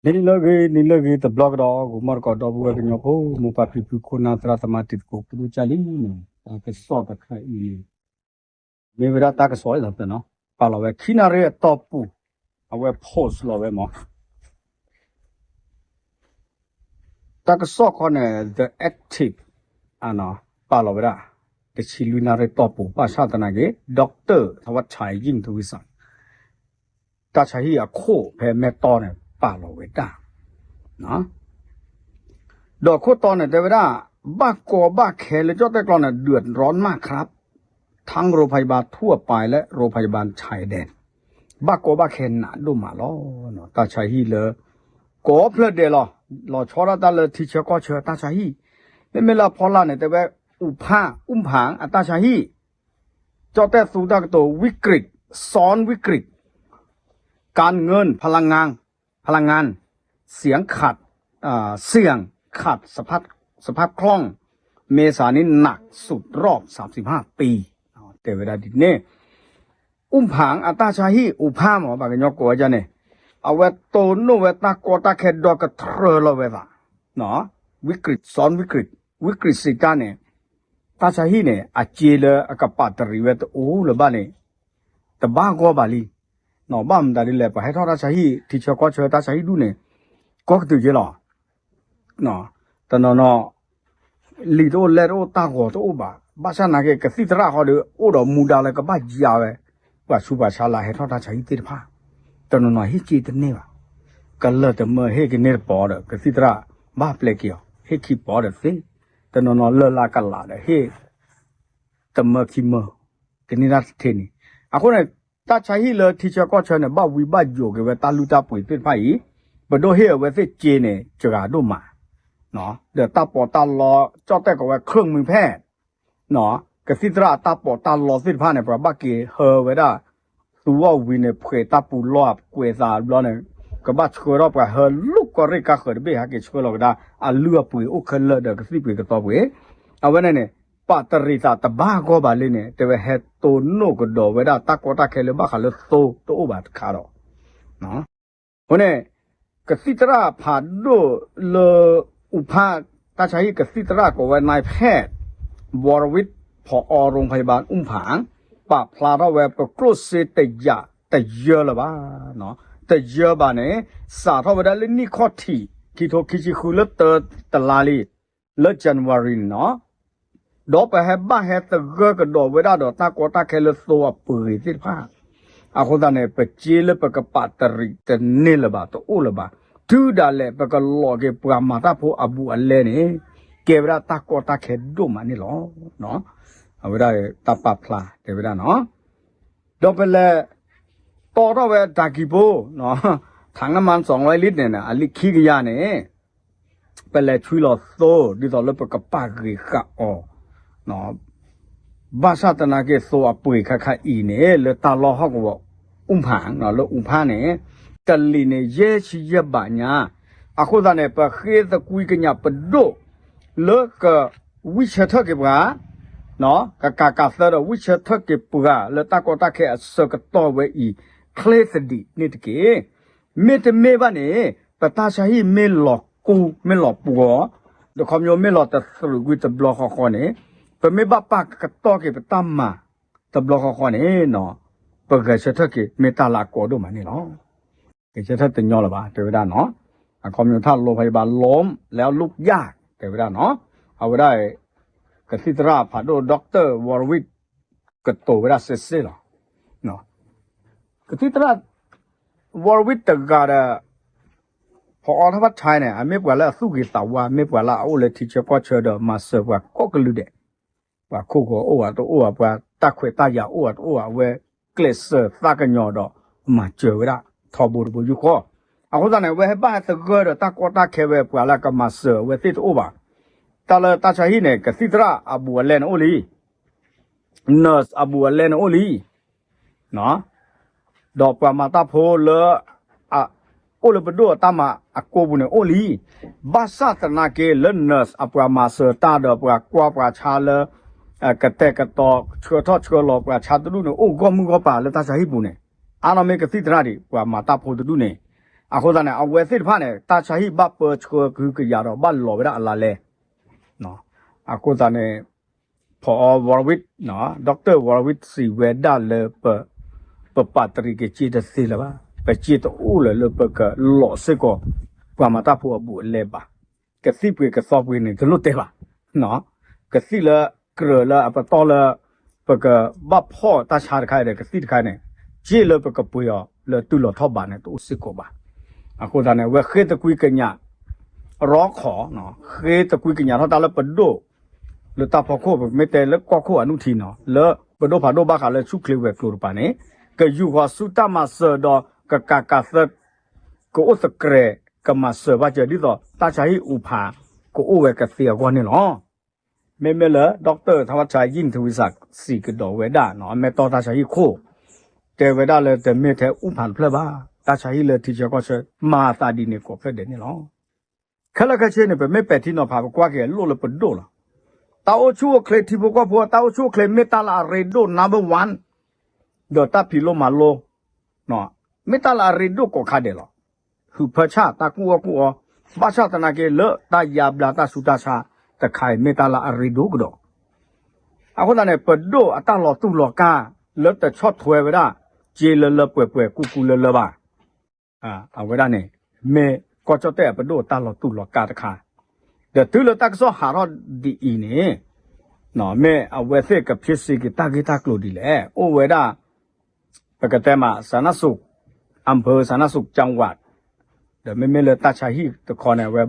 နံၤလၢအဂ့ၤ နံၤလၢအဂ့ၤ တဘျီကဒီး ဂီၤမီၢ်တကိး ဒီပုၢ်ဝဲၢ်ကညီဖိ မိၢ်ပၢ်ဖံဖု ခိၣ်နၢ်သရၣ်သမါ တံၤသကိး ကဒိၣ်ကၢ်လံန့ၣ် တၢ်ကစီၣ်တခါအံၤန့ၣ် မ့ၢ်ဝဲဒၣ်တၢ်ကစီၣ်အံၤလီၤနီၤ ပာ်လီၤဝဲ ခံနၣ်ရံၣ်အတီၢ်ပူၤ အဝဲ post လီၤဝဲမး တၢ်ကစီၣ်ခီန့ၣ် The Active ပာ်လီၤဝဲဒၣ် တဆံလွံၢ်နၣ်ရံၣ်တီၢ်ပူၤ ဘၣ်ဆၣ်သနာ်က့ ဒီကတၢၢ် ထဝ်ဆၢယံၣ်ထဝံစၣ် တၢ်ဆါဟံၣ်အခိၣ်ဖဲမဲၢ်တီၢ်န့ၣ် ပာ်လီၤဝဲဒၣ် ဒီးခိၣ်တီန့ၣ် တဲဝဲဒၣ် ဘၣ်ကီဘၣ်ခဲလၢကၠီၣ်တဲၣ်ကျီန့ၣ် เดือดร้อนมากครับ ทั้งโรงพยาบาลทั่วไปและโรงพยาบาลชายแดน ဘၣ်ကီဘၣ်ခဲနးဒိၣ်မးလီၤ. တၢ်ဆါဟံၣ်လၢ ကိးဖျၢၣ်ဒဲးလီၤ. လီၤဆီဒၣ်တၢ်လၢထံဆၢကီၢ်ဆၢတၢ်ဆါဟံၣ် မ့မ့ၢ်လၢအဖီလာ်န့ၣ် တဲဝဲ อุพา อุ้มผาง အတၢ်ဆါဟံၣ် ကၠီၣ်တဲၣ်သူတၢ်ကတိၤ วิกฤตซ้อนวิกฤต การเงิน พลังงาน พลังงาน เสี่ยงขาด เสี่ยงขาดสภาพสภาพคล่อง เมษานี้หนักสุดรอบสามสิบห้าปี တဲဝဲဒၣ်ဒ်န့ၣ် အူၣ်ဖၣ်အတၢ်ဆါဟံၣ် အူၣ်ဖၣ်မ့ၢ် ပှၤကညီကိးဝဲဒ်န့ၣ် အဝဲတိၢ်နီၣ်ဝဲတၢ်ကီတၢ်ခဲဒီကထြၢလီၤဝဲသး ဝံကရံး စီၣ်ဝံကရံး ဝံကရံးစံးတၢ်န့ၣ် တၢ်ဆါဟံၣ်န့ၣ် အစ့လၢအကပာ်တရံးဝဲတအိၣ်လၢၤဘၣ်န့ၣ် တဘၣ်ဂီၢ်ဘၣ်လံ ဘၣ်မတၤဒ်လဲၣ် ပှၤဟဲထီၣ်တၢ်ဆါဟံၣ် ထံဆၢကီၢ်ဆၢတၢ်ဆါဟံၣ်ဒူၣ်န့ၣ် ကီၢ်ကတုၤက့လီၤ တနီၤနီၤ လံာ်တအိၣ်လဲၢ်တအိၣ်တၢ်ဂီၤတအိၣ်ဘၣ် ဘၣ်ဆၣ်သနာ်က့ ကသံၣ်သရၣ်ဃီဒီး အိၣ်ဒီးမူဒါလၢကဘၣ်ယါဝဲ ပှၤဆူးပှၤဆါလၢဟဲထီၣ်တၢ်ဆါဟံၣ်သ့ၣ်တဖၣ် တနီၤနီၤဟ့ၣ်စ့တန့ၢ်ဘၣ် ကလၢာ်တမၢဟ့ၣ်ကန့ၢ်တပီၤဒီး ကသံၣ်သရၣ်ဘၣ်ပျဲက့ၤအီၤ ဟ့ၣ်ခံပီၤဒီးသ့ တနီၤနီၤလၢလၢကလးဒီးဟ့ၣ် တမၢခံမၢ ကန့ၢ်တၢ်တထ့န့ၣ် အဃိန့ၣ် တၢ်ဆါဟံၣ်လၢထံဆၢကီၢ်ဆၢန့ၣ် ဘၣ်ဝံဘၣ်ယိးက့ၤဝဲတၢ်လုၢ်တၢ်ပှ့ၤသ့ၣ်တဖၣ်အံၤ ပဒိၣ်ဟ့ၣ်အဝဲသ့ၣ်စ့န့ၣ် စှၤဒိၣ်မး ဒီးတၢ်ပီးတၢ်လီ ကၠီၣ်တဲၣ်ကိးဝဲ เครื่องมือแพทย์ ကသံၣ်သရၣ်အတၢ်ပီးတၢ်လီသ့ၣ်တဖၣ်န့ၣ် ပှၤဘၣ်က့ၤဟၢဝဲဒၣ် သူဝီၢ်ဝံၤန့ၣ် ဖှဲးတၢ်ပူၤလီၢ်အကွဲးသးဘျီန့ၣ် ကဘၣ်ဆှၢထီၣ်ပှၤဟၢလၢကီၢ်ရ့ၣ်ကါဃၢၤတဘ့ၣ် ဟဲက့ၤဆှၢလီၤကဒါ အလုၢ်အပှ့ၤအိၣ်ခဲလၢာ်ဒီးကသံၣ်ပှ့ၤကသီပှ့ၤ အဝဲန့ၣ်န့ၣ် ပာ်တရံးသးတဘၣ်ဂီၢ်ဘၣ်လံန့ၣ် တဲဝဲဟဲတိၢ်နီၣ်ကဒီးဝဲဒၣ်တၢ်ကီတၢ်ခဲလၢဘၣ်ဃးလၢသိတအိၣ်ဘၣ်တခါဒီး အဃိန့ၣ် ကသံၣ်သရၣ်ဖးဒိၣ်လၢ အူၣ်ဖၣ် တၢ်ဆါဟံၣ်ကသံၣ်သရၣ်ကိးဝဲ นายแพทย์ วรวิทย์ ผอ โรงพยาบาลอุ้มผาง ပာ်ဖျါထီၣ်ဝဲ ပကျိၣ်စ့တယၤ တယၢလၢၤဘၣ် တယၢဘၣ်န့ၣ် စးထီၣ်ဝဲဒၣ်လၢနံၣ်ခီၣ်ထံး ခံထိခံဆံဃုလၢတၢတလါလံ လၢ January န့ၣ်လီၤ ဒီးပဟဲဘၣ်ဟဲသဂၢၢ်ကဒီးဝဲဒၣ်ဒီးတၢ်ကီတၢ်ခဲလၢသိအပှ့ၤသ့ၣ်တဖၣ် အဃိသတးန့ၣ် ပစ့လၢပကပာ်တရံးတန့ၢ်လၢၤဘၣ် တအိၣ်လၢၤဘၣ် တုၤဒၣ်လဲာ်ပကလီၤက့ၤပှၤမၤတၢ်ဖိအဘူးအလဲန့ၣ် ကဲဝဲဒၣ်တၢ်ကီတၢ်ခဲဒိၣ်မးန့ၣ်လီၤ. အဝဲဒၣ်တၢ်ပာ်ဖျါတဲဝဲဒၣ်နီၤ ဒီးပလဲၤတီထီၣ်ဝဲတၢ်ကံၢ်ပူၤ ထၣ်နမၣ် စီၤဝဲလံန့ၣ် အလံာ်ခံကယၤန့ၣ် ပလဲၤဆွံလီၤသိ ဒ်သိးလၢပကပာ်ဂ့ၤဃာ်အီၤ ဘၣ်ဆၣ်သနာ်က့သိအပှ့ၤခါခါအံၤန့ၣ် လၢတၢ်လီၢ်ဟီၣ်ကဝီၤ အူၣ်ဖၣ် လၢအူၣ်ဖၣ်န့ၣ် တလံာ်န့ၣ် ယဲၢ်ဆံယဲၢ်ဘးညါ အဃိသတးန့ၣ် ပဃ့သကွံကညးပဒိၣ် လၢကဝံၢ်ဆၢထၢၣ်က့ၤပှၤ ကကးကးသၢဒီးဝံၢ်ဆၢထၢၣ်က့ၤပှၤ လၢတၢ်ကီတၢ်ခဲအဆၢကတီၢ်ဝဲအံၤ ချ့သဒံးန့ၣ်တက့ၢ်. မ့တမ့ၢ်ဘၣ်န့ၣ် ပတၢ်ဆါဟံၣ်မ့ၢ်လီၤကူ မ့ၢ်လီၤပှီၤ ဒီးခီဖျိမ့ၢ်လီၤတသရူးကွံာ်တဘျီဃီဃီန့ၣ် ပမ့ၢ်ဘၣ်ပာ်ကတီၢ်က့ၤပတၢ်မၤတဘျီဃီဃီန့ၣ် ပဂဲၤဆၢထၢၣ်က့ၤ မ့ၢ်တၢ်လၢအကီဒိၣ်မးန့ၣ်လီၤ. ဂဲၤဆၢထၢၣ်တညီလၢၤဘၣ် တဲဝဲဒၣ်နီၤ အခီပညီထၣ် โรงพยาบาลล้มแล้วลุกยาก တဲဝဲဒၣ်နီၤ အဝဲဒၣ် ကသံၣ်သရၣ်ဖးဒိၣ် doctor Warwick ကတိၤဝဲဒၣ်စ့စ့လီၤ. Warwick တဂၤဒီး ဖီအီထီၣ်ဖးထါန့ၣ် အမ့ၢ်ပှၤလၢအသူၣ်ဂ့ၤသးဝါ မ့ၢ်ပှၤလၢအအိၣ်လၢထံဆၢကီၢ်ဆၢဒီးမၤစၢၤပှၤကိးကလုာ်ဒဲး ပှၤခိၣ်ဂီၤအိၣ်ဝဲတအိၣ်ဝဲ ပှၤတၢ်ခွဲးတၢ်ယာ်အိၣ်ဝဲတအိၣ်ဝဲ အဝဲကျဲးစၢးသးကညီၤဒီးမၤစၢၤဝဲဒၣ် ထီဘိတဘိယူၢ်ဃီ အဃိသတးန့ၣ် အဝဲဟဲဘၣ်ဟဲသဂၢၢ်ဒီးတၢ်ကီတၢ်ခဲဝဲ ပှၤလၢကမၤစၢၤအဝဲသ့ၣ်တအိၣ်ဘၣ်. တၢ်လၢတၢ်ဆါဟံၣ်န့ၣ် ကသံၣ်သရၣ်အဘူးအလဲန့ၣ်အိၣ်လံ nurse အဘူးအလဲန့ၣ်အိၣ်လံ ဒီးပှၤမၤတၢ်ဖိလၢ အအိၣ်လၢပဒိၣ်အတၢ်မၤအကိပူၤန့ၣ်အိၣ်လံ. ဘၣ်ဆၣ်သနာ်က့လၢ nurse အပှၤမၤစၢၤတၢ်ဒီးပှၤကွၢ်ပှၤဆါလၢ ကတဲာ်ကတီၤဆှၢထီၣ်ဆှၢလီၤပှၤဆါတဒူၣ်န့ၣ် အိၣ်ဂီၢ်မုၢ်ဂီၢ်ပၤလၢတၢ်ဆါဟံၣ်ပူၤန့ၣ် အါနီၢ်မ့ၢ်ကသံၣ်သရၣ်ဒံး ပှၤမၤတၢ်ဖိတဒူၣ်န့ၣ် အဃိသတးန့ၣ် အဝဲသ့ၣ်တဖၣ်န့ၣ် တၢ်ဆါဟံၣ်ဘၣ်ပၢဆှၢကဟုကယာ်ဒီးဘၣ်လီၤဝဲဒၣ်အလါလဲ အဃိသတးန့ၣ် ဖီအီ Worowitz နီၤ Doctor Worowitz စံးဝဲဒၣ်လၢ ပပာ်တရံးက့ၤစ့တသ့လၢၤဘၣ်, ပစ့တအိၣ်လၢၤလၢပကလီၤစ့ၢ်ကီး ပှၤမၤတၢ်ဖိအဘူးအလဲဘၣ်. ကသံၣ်ပှ့ၤကသီပှ့ၤန့ၣ် တလိၣ်တဲဘၣ်. ကသံၣ်လၢကြၢးလၢအပတီၢ်လၢ ပကဘၣ်ဖီၣ်တၢ်ဆါတခါအံၤဒီး ကသံၣ်တခါအံၤန့ၣ် စ့လၢပကပှ့ၤအီၤလၢတုၤလီၤထီၣ်ဘးန့ၣ် တအိၣ်စ့ၢ်ကီးဘၣ်. အဃိသတးန့ၣ် အဝဲဃ့သကွံကညး ရီခီၣ် ဃ့သကွံကညးထီၣ်တၢ်လၢပဒိၣ် လၢတၢ်ဖီခိၣ် ပမ့ၢ်တဲလၢကီၢ်ခိၣ်အနုထံနီၤ လၢပဒိၣ်ဖးဒိၣ်ဘၣ်ဃးလၢဆူၣ်ချ့ဝဲၤကျိၤတပၤန့ၣ် ကယူာ်ဃီၤဆူတၢ်မၤစၢၤဒီးကကးကးသၢ ကအိၣ်သကြဲး ကမၤစၢၤဘၣ်စၢၤ ဒ်သိးတၢ်ဆါဟံၣ်အူဖး ကအိၣ်ဝဲကသ့အဂီၢ်န့ၣ်လီၤ. မ့မ့ၢ်လၢ Doctor Tawana Yingtwisa စံးကဒီးဝဲဒၣ်နီၤ အမဲာ်တီၢ်တၢ်ဆါဟံၣ်ခိၣ် တဲဝဲဒၣ်လၢတမ့ၢ်ထဲအူဖးတဖျၢၣ်ဘၣ်, တၢ်ဆါဟံၣ်လၢထံဆၢကီၢ်ဆၢ မၤသးဒ်န့ၣ်ကိးဖျၢၣ်ဒဲးန့ၣ်လီၤ. ခဲလၢာ်ခဲဆ့န့ၣ် ပမ့ၢ်ပဲာ်ထံနီၤဖး ပကွၢ်က့ၤအလိၣ်လၢပဒိၣ်လီၤ. တၢ်အိၣ်ဆူၣ်အိၣ်ချ့ထံဖိကီၢ်ဖိ တၢ်အိၣ်ဆူၣ်အိၣ်ချ့မ့ၢ်တၢ်လၢအရ့ဒိၣ် number one ဒီးတၢ်ဖံးလိမၤလိ မ့ၢ်တၢ်လၢအရ့ဒိၣ်ကိးခါဒဲးလီၤ. ဟုးဖၢဆၣ်တၢ်ကူၣ်အီၣ်ကူၣ်အီ ဘၣ်ဆၣ်သနာ်က့လၢတၢ်ယါဘျါတၢ်ဆူးတၢ်ဆါတခါအံၤ မ့ၢ်တၢ်လၢအရ့ဒိၣ်ကဒီး. အဃိသတးန့ၣ် ပဒိၣ်အတၢ်လီၤတူၢ်လီၤကာ် လၢတဆီၣ်ထွဲဝဲဒၣ် စ့လၢလၢပှဲၤပှဲၤကူၣ်ကူၣ်လၢလၢဘၣ် အဝဲဒၣ်န့ၣ် မ့ၢ်ကီၢ်ကၠီၣ်တဲၣ်အပဒိၣ်အတၢ်လီၤတူၢ်လီၤကာ်တခါ, ဒီးတုၤလၢတၢ်ကစီၣ်ဟးထီၣ်ဒ်အံၤန့ၣ် မ့ၢ်အဝဲသ့ၣ်ကဖံးစ့က့ၤတၢ်ဂ့ၢ်တၢ်ကျိၤဒ်လဲၣ်, အိၣ်ဝဲဒၣ် ပကတဲမး စၤနၣ်စူး အၣ်ဖၢ စၤနၣ်စူး ကၠၣ်ဝး ဒီးမ့မ့ၢ်လၢတၢ်ဆါဟံၣ်တခီန့ၣ် အဝဲ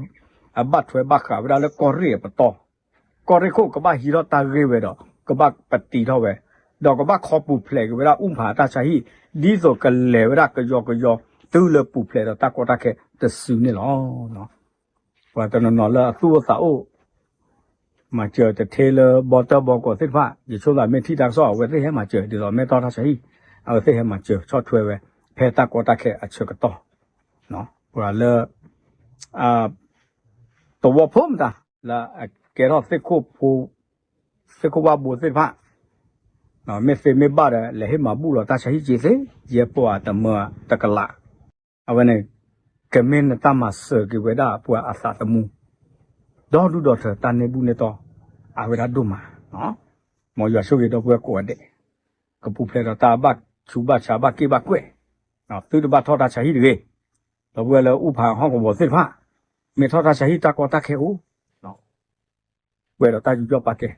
အဘၣ်ထွဲဘၣ်ဃးဝဲဒၣ်လၢကီၢ်ရ့ၣ်အပတီၢ်, ကီၢ်ရ့ၣ်ခိၣ်ကဘၣ်ဟံးထီၣ်တၢ်ဂ့ၢ်ဝဲဒီး ကဘၣ်ပတံထီၣ်ဝဲ, ဒီးကဘၣ်ခီပူၤဖျဲးက့ၤဝဲဒၣ်အူဖးတၢ်ဆါဟံၣ် ဒ်သိးကလဲၤဝဲဒၣ်ကယီကယီ တုၤလၢပူၤဖျဲးဒီးတၢ်ကီတၢ်ခဲတစုန့ၣ်လီၤ. ပှၤတနီၤနီၤလၢအသူၣ်အိၣ်သးအိၣ် မၤစၢၤတထ့လၢဘီတၢ်ဘီကီးသ့ၣ်တဖၣ် ယဆိသးမ့ၢ်ထံၣ်တၢ်ကစီၣ် အဝဲသ့ၣ်ဟဲမၤစၢၤ ဒ်သိးမဲာ်တီၢ်တၢ်ဆါဟံၣ် အဝဲသ့ၣ်ဟဲမၤစၢၤဆီၣ်ထွဲဝဲ ဖဲတၢ်ကီတၢ်ခဲအဆၢကတီၢ်, ပှၤလၢ သဝီဖိမတၤ လၢအကဲထီၣ်သ့ၣ်ခိၣ်ဖိ သ့ၣ်ခိၣ်ဝၣ်ဘိသ့ၣ်တဖၣ် မ့ၢ်သ့မ့ၢ်ဘၣ်ဒီး လဲၤဟ့ၣ်မၤဘူၣ်လီၤတၢ်ဆါဟံၣ်က့ၤသ့, ယဲၢ်ပီၢ်အတမၢတကလး, အဝဲန့ၣ် ကမ့ၢ်နတၢ်မၤစၢၤက့ၤဝဲဒၣ်ပှၤအသးသမူ ဒီဒူၣ်ဒီထၢတၢ်န့ၢ်ဘူၣ်န့ၢ်တီၢ် အဝဲဒၣ်ဒိၣ်မး, မ်ယွၤဆိၣ်ဂ့ၤဒီပုၢ်ဝဲၢ်ကိးဂၤဒဲး, ကပူၤဖျဲးဒီးတၢ်ဘၣ်ဆူးဘၣ်ဆါဘၣ်က့ၢ်ဘၣ်ကွဲၢ်, သုတဘၣ်ထီၣ်တၢ်ဆါဟံၣ်တဂ့ၤ, ဒီပုၢ်ဝဲၢ်လၢအူဖးဟီၣ်ကဝီၤသ့ၣ်တဖၣ်, မ့ၢ်ထီၣ်တၢ်ဆါဟံၣ်တၢ်ကီတၢ်ခဲအိၣ် ပှဲၤဒီးတၢ်ယူးယီၣ်ပာ်ကဲ,